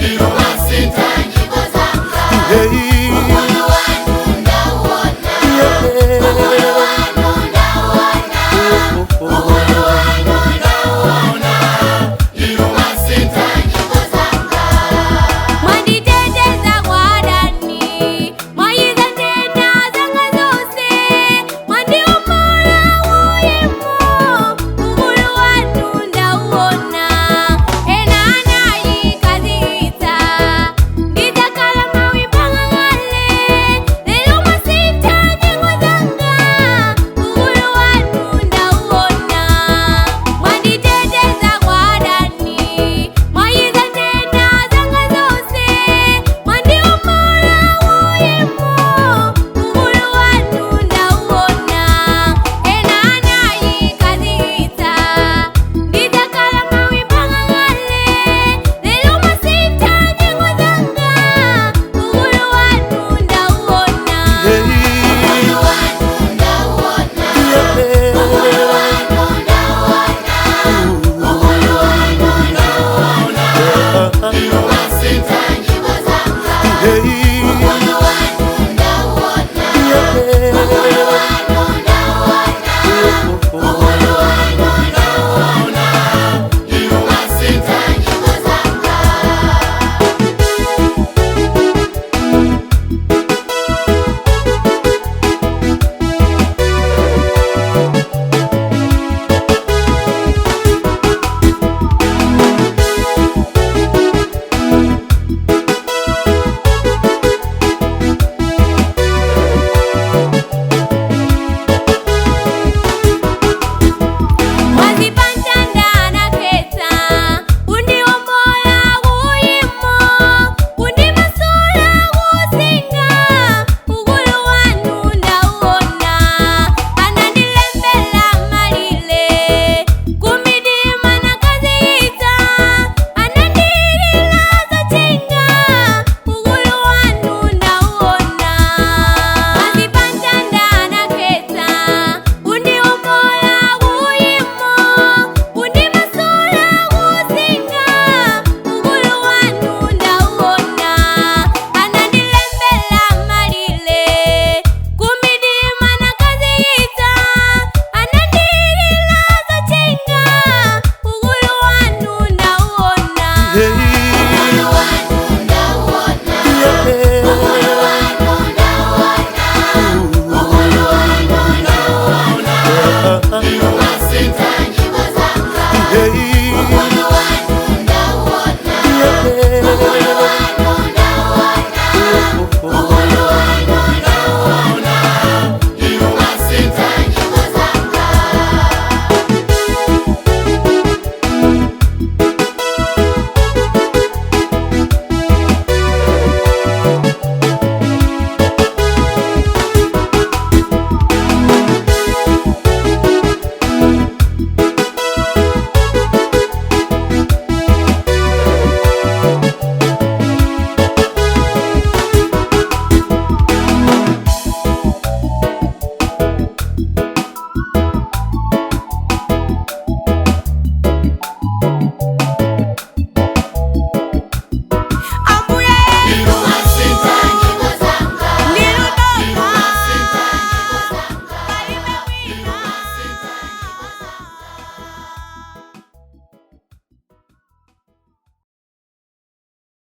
Inu mwasintha nyengo zanga. Hey. Ukulu wanu ndauona. Yeah. Ukulu wanu ndauona. Ukulu wanu ndauona. Inu mwasintha nyengo zanga. Mwanditeteza kwa adani, mwayiza nthenda zanga zonse, mwandiwombola ulemu, ukulu wanu ndauona. Ena anayikazitsa, ndidzakhala mawimbang'ang'ale, lero mwasintha nyengo zanga, ukulu wanu ndauona. Mwanditeteza kwa adani, mwayiza nthenda zanga zonse, mwandiwombola ulemu, ukulu wanu ndauona. Ena anayikazitsa, ndidzakhala mawimbang'ang'ale, lero mwasintha nyengo zanga, ukulu wanu ndauona. Hey. Ukulu wanu ndauona. Yeah. Ukulu wanu ndauona. Ukulu wanu ndauona. Inu mwasintha nyengo zanga. Hey. Ukulu wanu ndauona. Yeah. Ukulu wanu ndauona. Ukulu wanu ndauona. Inu mwasintha nyengo zanga. Mwazipantanda anakhetsa, kundiwombola kuyimo, kundimasula kusinga, ukulu wanu ndauona. Anandilembela malile, kumidima nakaziyitsa, anandiyilila zotchinga, ukulu wanu ndauona. Mwazipantanda anakhetsa, kundiwombola kuyimo, kundimasula kusinga, ukulu wanu ndauona. Anandilembela malile, kumidima nakaziyitsa, anandiyilila zotchinga, ukulu wanu ndauona. Hey. Ukulu wanu ndauona. Yeah. Ukulu wanu ndauona. Ukulu wanu ndauona. Inu mwasintha nyengo zanga. Hey. Ukulu wanu ndauona. Yeah. Ukulu